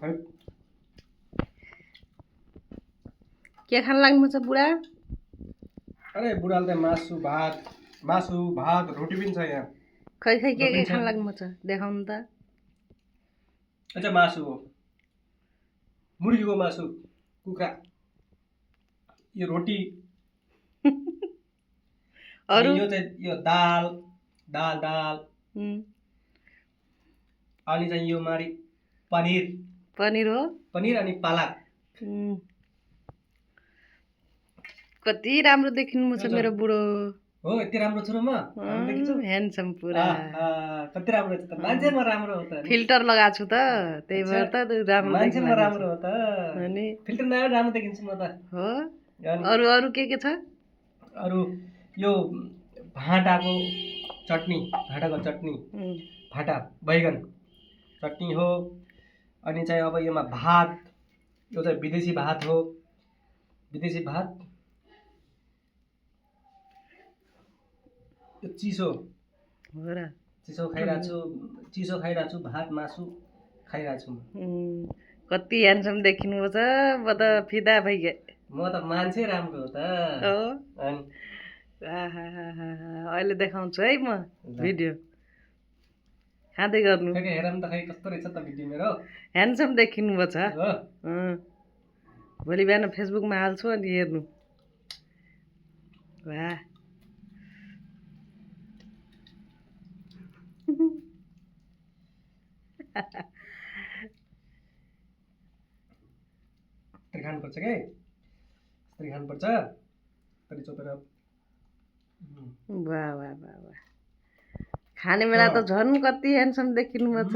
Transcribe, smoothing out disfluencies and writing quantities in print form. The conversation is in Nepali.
के खान लाग्नु छ बुढा? अरे बुढाले त मासु भात रोटी पनि छ यहाँ। खै के खान लाग्नु छ देखाउनु त। अच्छा मासु हो, मुर्गीको मासु, कुखुरा, यो रोटी अरु यो चाहिँ यो दाल अनि चाहिँ यो मारी पनिर हो, पनिर अनि पालक। कति राम्रो देखिनु छ मेरो बुढो। हो यति राम्रो छु र म? ह्यान्डसम पुरा। कति राम्रो छ त मान्छे म राम्रो हो त। फिल्टर लगाएको छु त त्यही भएर त राम्रो मान्छे म राम्रो हो त। अनि फिल्टर नआए राम्रो देखिन्छु म त। हो अरु के छ? अरु यो भाँटाको चटनी, भाँटा बैगन चटनी हो। अनि चाहिँ अब योमा भात, यो चाहिँ विदेशी भात हो। यो चिसो खाइरहेको छु, भात मासु खाइरहेको छु। कति ह्यान्डसम देखिनु छ, म त फिदा भइगए। म त मान्छे राम्रो हो त। अनि अहिले देखाउँछु है म भिडियो खाँदै गर्नु। हेर नि त खै कस्तो रहेछ त भिडियो मेरो। ह्यान्डसम देखिनु छ। भोलि बिहान फेसबुकमा हाल्छु अनि हेर्नु। वाह खानुपर्छ के खानुपर्छ तरी चोपेर। वाह खाने बेला त झन् कति ह्यान्डसम देखिनु छ।